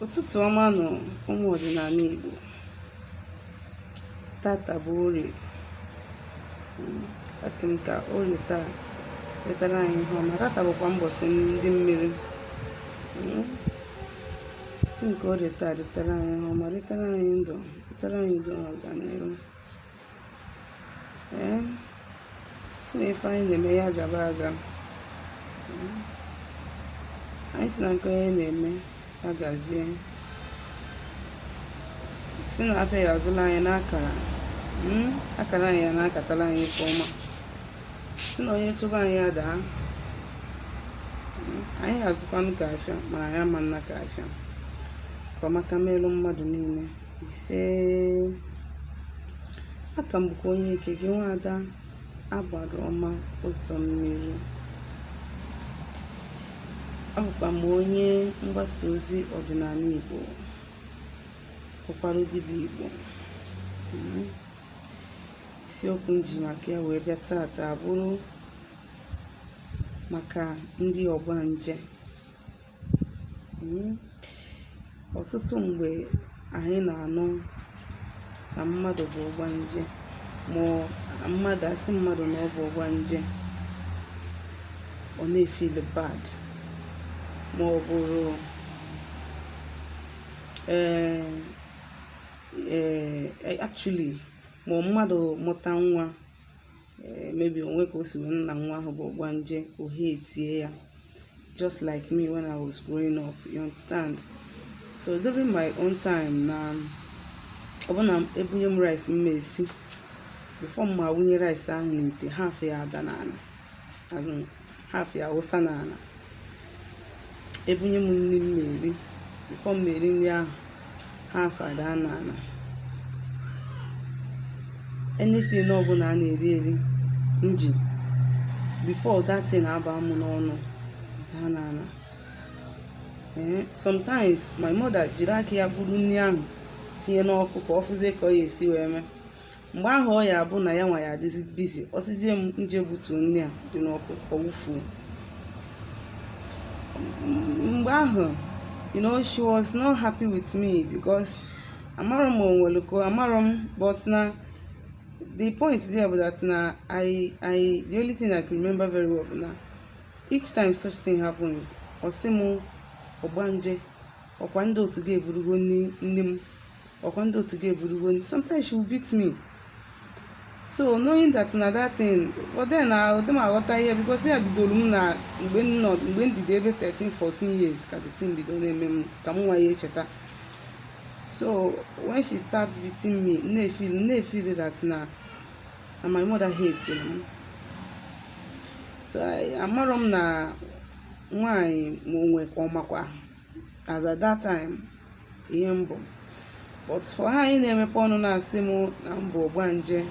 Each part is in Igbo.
Ụtụtụ ọma nụ, ụmụ ọdịnala Igbo. Tata bụ Orie. Asị m ka Orie taa wetara anyị ihe ọma. Tata bụkwa mbọsị ndị mmiri. Sị m ka Orie taa retara anyị ihe ọma, retara anyị ndụ, retara anyị udo na ọganihu. Ee, sị na ife anyị na-eme ya gaba aga. Anyị sị na nke onye na-eme ya gazie. Sị na afịa ya azụla anyị n'akara. Akara anyị ya na-akatala anyị ife ọma. Sị na onye chụba anyị ya daa. Anyị azụkwanụ ka afịa, mana anyị ama nna ka afịa. Ka ọmaka meelu mmadụ niile. Ise. Aka m bụkwa onye nke gị, nwaada Agbara Ọma Ụzọ Mmiri. Abụkwa m onye mgbasa ozi ọdịnala Igbo, bụkwara dibịa Igbo. Isiokwu m ji maka ya wee bịa tata abụrụ maka ndị ọgbanje. Ọtụtụ mgbe anyị na-anụ na mmadụ bụ ọgbanje, ma mmadụ asị mmadụ na ọ bụ ọgbanje, ọ na-efeel bad, ma ọ bụrụ ee actually, ma mmadụ mụta nwa, maybe onwe ka o si wee nụ na nwa ahụ bụ ọgbanje, o hate ya, just like me when I was growing up, you understand? So during my own time, na ọ bụ na ebunye m rice m ma esi, before m ma wunye rice ahụ n'ite, half ya ada n'ala, as in half ya awụsa n'ala. Ebunye m nri m na-eri, before m eri nri ahụ, half ada n'ala. Anything ọbụla a na-eri eri m ji, before that thing aba m n'ọnụ, daa n'ala. Ee, sometimes my mother jiri aka ya buru nri ahụ tinye n'ọkụ ka ọ fụzie ka ọ ya esi wee mee. Mgbe ahụ ọ ya abụ na ya nwa ya adịzi busy, ọ sịzie m nje butuo nri a dị n'ọkụ, ọ wụfuo. Mgbe ahụ, she was not happy with me because amarọ m onwere ka amarọ m, but na the point there bụ that na I the only thing I can remember very well bụ na each time such thing happens, ọ sị m, "Ọgbanje, ọkwa ndị otu gị eburugo nri nri m, ọkwa ndị otu gị eburugo nri." Sometimes she will beat me. So knowing that na that thing, but then na ọdị m aghọta ihe, because ya bidoro m na mgbe m nọ, mgbe m dịdo ebe 13 14 years ka the thing bido na-eme m, ka m nwa ya echeta. So when she start beating me, m na-efeel that na my mother hates m. So amarọ m na nwaanyị ma onwe ka ọ makwa as at that time ihe m bụ, but for ha anyị na-emepe ọnụ na-asị m na m bụ ọgbanje,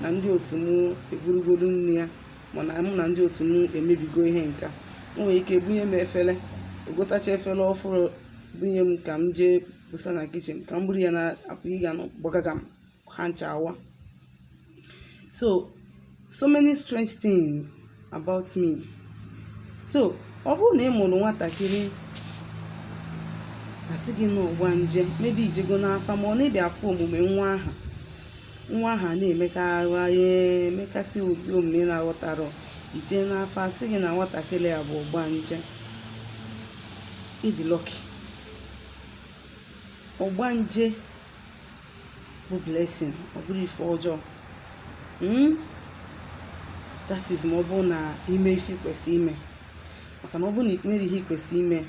na ndị otu m eburugolu nri ya, mana mụ na ndị otu m emebigo ihe nka. O nwere ike bunye m efere, ogotacha efere ọfụrụ bunye m ka m jee busa na kitchen, ka m buru ya na apụ ịga nọ gbagaga m ha ncha awa. So so many strange things about me. So ọ bụrụ na ị mụrụ nwatakịrị, asị gị na ọgbanje, maybe ijego n'afa, ma ọ na-ebịa afụ omume nwa ahụ, nwa ahụ a na-emeka emekasị ụdị omume na-aghọtarọ, ijee n'afa, asị gị na nwatakịrị a bụ ọgbanje, ịdị lucky. Ọgbanje bụ blessing, ọ bụrụ ife ọjọọ. That is, ma ọ bụrụ na ime ife kwesị ime, maka na ọ bụrụ na imere ihe kwesị ime,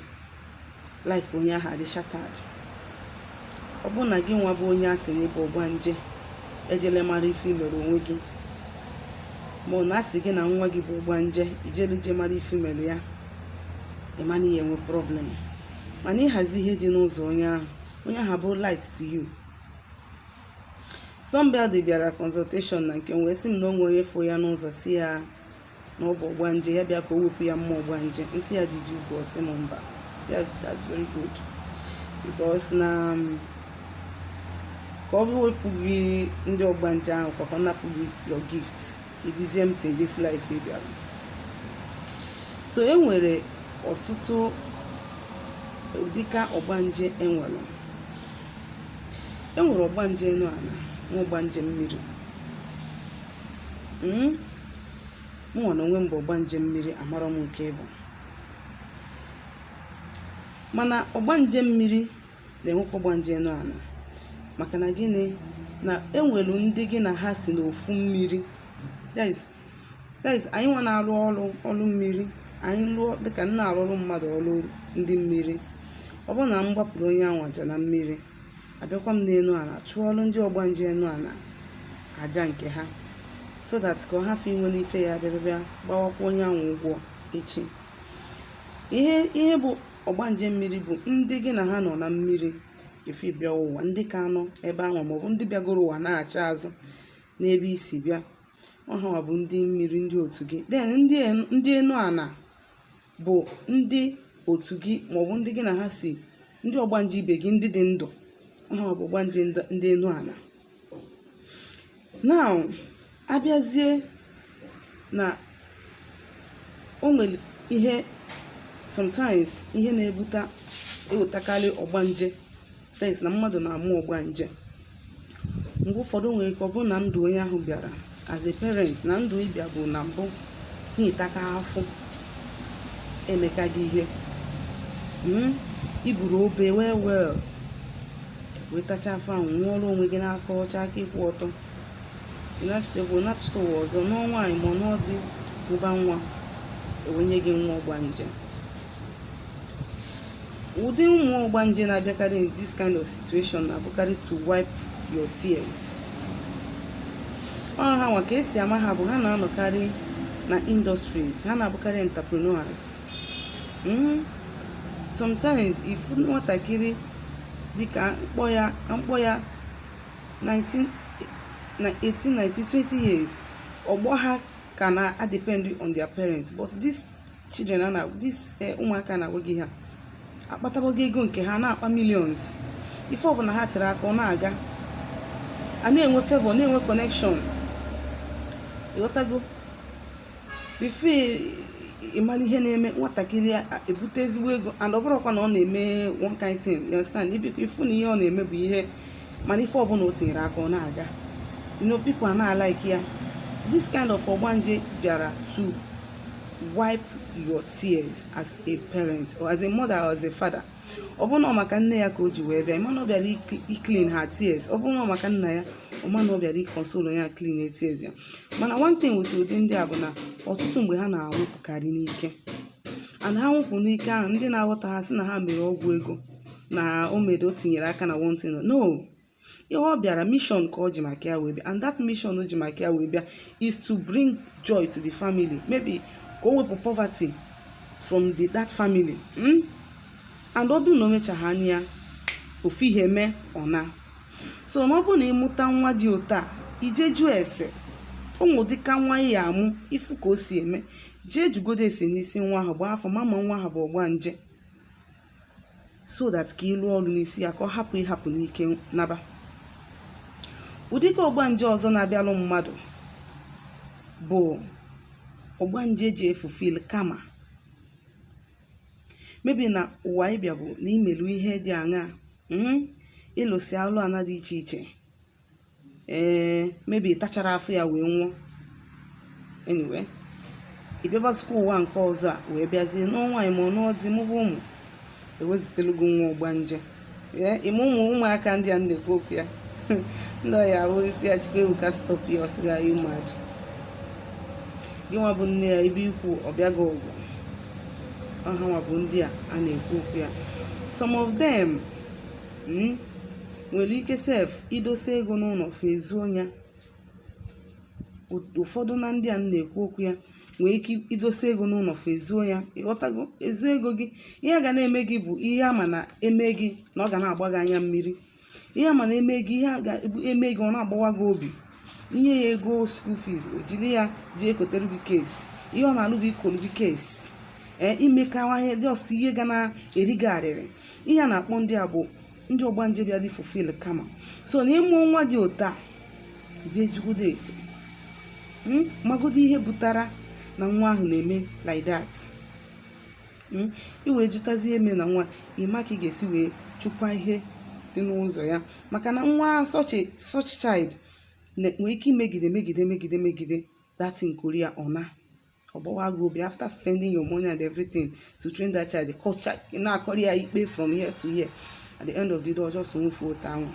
life onye ahụ adị shattered. Ọ bụrụ na gị nwa bụ onye asị na ịbụ ọgbanje, ejele mara ife imere onwe gị, ma ọ na-asị gị na nwa gị bụ ọgbanje, ijele ije mara ife imere ya, ịma na ihe enwe problem. Mana ịhazi ihe dị n'ụzọ onye ahụ, onye ahụ abụrụ light to you. Somebody bịara consultation na nke m wee sị m na onwe onye fụ ya n'ụzọ si ya na ọ bụ ọgbanje, ya bịa ka o wepụ ya mmụọ ọgbanje. Nsị ya, "Did you go?" Sị m mba. Si ya, "That's very good," because na ka ọ bụ wepụ gị ndị ọgbanje ahụ, ka ọ napụ gị your gift, ka ịdịzie empty in this life ị bịara. So e nwere ọtụtụ Ụdịka ọgbanje enwere, enwere ọgbanje enu ala nwa, ọgbanje mmiri. Mụnwa na onwe m bụ ọgbanje mmiri. Amarọ m nke bụ, mana ọgbanje mmiri na-enwekwa ọgbanje enu ala. Maka na gịnị? Na enwelu ndị gị na ha si n'ofu mmiri. That is anyị nwa na-arụ ọrụ mmiri. Anyị lụọ, dịka m na-arụrụ mmadụ ọrụ ndị mmiri, ọ bụrụ na m gbapụrụ onye ahụ aja na mmiri, abịakwa m n'elu ala chụọrọ ndị ọgbanje enu ala aja nke ha, so that ka ọ hafụ inwe n'ife ya bịa bịa gbawakwa onye ahụ ụgwọ echi. Ihe bụ ọgbanje mmiri bụ ndị gị na ha nọ na mmiri efe bịa ụwa, ndị ka nọ ebe ahụ maọbụ ndị bịagoro ụwa na-acha azụ n'ebe isi bịa. Ọha bụ ndị mmiri, ndị otu gị. Then ndị enu ana bụ ndị otu gị maọbụ ndị gị na ha si, ndị ọgbanje ibe gị, ndị dị ndụ. Ọha bụ ọgbanje ndị enu ana. Now, abịazie na o nwere ihe, sometimes ihe na-ebute, ewetakarị ọgbanje, that is na mmadụ na-amụ ọgbanje. Mgbe ụfọdụ, o nwere ike ọ bụrụ na ndụ onye ahụ bịara as a parent, na ndụ ịbịa bụ na mbụ na-ịtaka afụ, emeka gị ihe iburu obe well wee tacha afọ ahụ, nwụọrọ onwe gị n'aka ọcha, aka ịkwụ ọtọ. Ịnachitekwa nachite ụwa ọzọ, nụọ nwaanyị ma ọ nụọ di, mụba nwa, ewenye gị nwa ọgbanje. Ụdị ụmụ ọgbanje na-abịakarị in this kind of situation na-abụkarị to wipe your tears. Ọ ha nwa ka esi ama ha bụ ha na-anọkarị na industries, ha na-abụkarị entrepreneurs. Sometimes ifu nwatakịrị dịka mkpọ ya, ka mkpọ ya 19 na 18, 19, 20 years, ọgbọ ha ka na depend on their parents, but these children na this ụmụaka na-agwa gị, ha akpatabago ego nke ha, na-akpa millions. Ife ọbụla ha tiri aka, ọ na-aga, a na-enwe favor, na-enwe connection. Ịghọtago? Before ịmara ihe na-eme, nwatakịrị ebute ezigbo ego, and ọ bụrụkwa na ọ na-eme one kind thing, you understand? Ibikwa ifu na ihe ọ na-eme bụ ihe, mana ife ọbụla o tinyere aka, ọ na-aga. People are na-alike ya. This kind of ọgbanje bịara to wipe your tears as a parent or as a mother or as a father. Ọ bụrụ na ọ maka nne ya ka o ji wee bịa, ịma na ọ bịara clean her tears. Ọ bụrụ na ọ maka nna ya, ọ ma na ọ bịara console ya, clean tears ya. Mana one thing with ụdị ndị a bụ na ọtụtụ mgbe ha na-anwụpụkarị n'ike, and ha nwụpụ n'ike ahụ, ndị na-aghọta ha sị na ha mere ọgwụ ego, na o mere, o tinyere aka na one thing. No, ihe ọ bịara, mission ka ọ ji maka ya wee bịa, and that mission o ji maka ya wee bịa is to bring joy to the family, maybe ka o wepụ poverty from that family. And ọ bụrụ na o mechaghị anya ya, ofu ihe mee, ọ na. So na ọ bụrụ na ịmụta nwa dị otu a, ije jụọ ese ụmụ dịka nwa ya amụ, ifu ka o si eme, jee jugodo ese n'isi nwa ahụ, gbaa afọ mama nwa ahụ bụ ọgbanje, so that ka ịlụ ọrụ n'isi ya, ka ọ hapụ ịhapụ n'ike naba. Ụdịka ọgbanje ọzọ na-abịalụ mmadụ bụ ọgbanje ji efulfill karma. Maybe na ụwa ịbịa bụ na imelu ihe dị aṅaa, ịlụsị alụ ana dị iche iche, ee, maybe tachara afọ ya wee nwụọ. Anyway, ị bịabazikwa ụwa nke ọzọ a, wee bịazie nụọ nwaanyị ma ọ nụọ di, mụba ụmụ, ewezitelu gị nwa ọgbanje. Ee, ime ụmụaka ndị a na-ekwu okwu ya, ndị ọya ahụ isi ya, Chukwu ebuka, stop ya. Ọsịrị ya mmadụ gị nwa bụ nne ya, ibe ikwu ọbịa gị ọgụ. Ọha nwa bụ ndị a a na-ekwu okwu ya. Some of them nwere ike sef idosa ego n'ụlọ fezuo ya. Ụfọdụ na ndị a na-ekwu okwu ya nwee ike idosa ego n'ụlọ fezuo ya. Ịghọtago? Ezuo ego gị, ihe a ga na-eme gị bụ ihe ama na eme gị na ọ ga na-agba gị anya mmiri. Ihe ama na eme gị, ihe a ga-eme gị, ọ na-agbawa gị obi. Inye ya ego school fees, o jiri ya ji ekotere gị case. Ihe ọ na-alụ gị, ikolu gị case, ee, imekawanye, just ihe ga na-eri gị arịrị. Ihe a na-akpọ ndị a bụ ndị ọgbanje bịara ifulfill karma. So na ịmụ nwa dị otu a, jee jugodo ese, magodo ihe butara na nwa ahụ na-eme like that. I wee jụtazi ihe mere na nwa, ịma ka ị ga-esi wee chụkwa ihe dị n'ụzọ ya, maka na nwa such child nwere ike imegide, megide, megide, megide that thing, koria ọna ọgbawa gị obi after spending your money and everything to train that child. Culture na-akọrọ ya ikpe from here to here. At the end of the day, ọ just nwụfuo otu anwụ.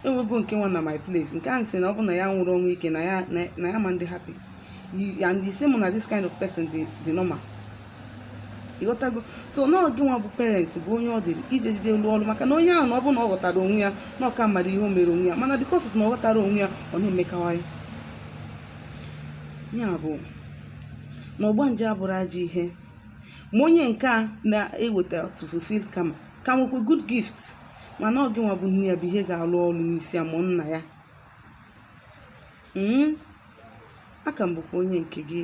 Enwego nke nwa na my place nke ahụ sị na ọ bụ na ya nwụrụ ọnwụ ike na ya ma ndị happy and the same na this kind of person dị normal. Ịghọtago? So na gị nwa bụ parents bụ onye ọ dịrị ije jide lụọ ọrụ, maka na onye ahụ, na ọ bụ na ọ ghọtara onwe ya, na ọka mara ihe o mere onwe ya, mana because of na ọ ghọtara onwe ya, ọ na-emekawanye ya. Bụ na ọgbanje abụrụ ajọ ihe, ma onye nke a na-eweta to fulfill kama ka nwekwa good gift, mana ọ gị nwa bụ nne ya bụ ihe ga-alụ ọrụ n'isi ya ma nna ya. Aka m bụkwa onye nke gị,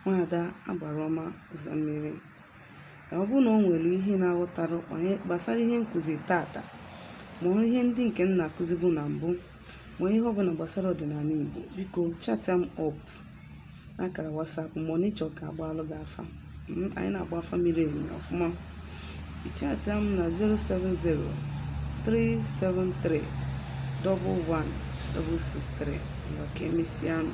Nwaada Agbara Ọma Ụzọ Mmiri. Ọ bụrụ na o nwere ihe na-aghọtara gbasara ihe nkụzi tata, ma ihe ndị nke m na-akụzibu na mbụ, ma ihe ọbụla gbasara ọdịnala Igbo, biko chat m up n'akara WhatsApp, ma ọ na ịchọ ka agbaalụ gị afa. Anyị na-agba afa miri emi ọfụma. Ị m na 070 373 11 663. Ngwa, ka emesịanụ.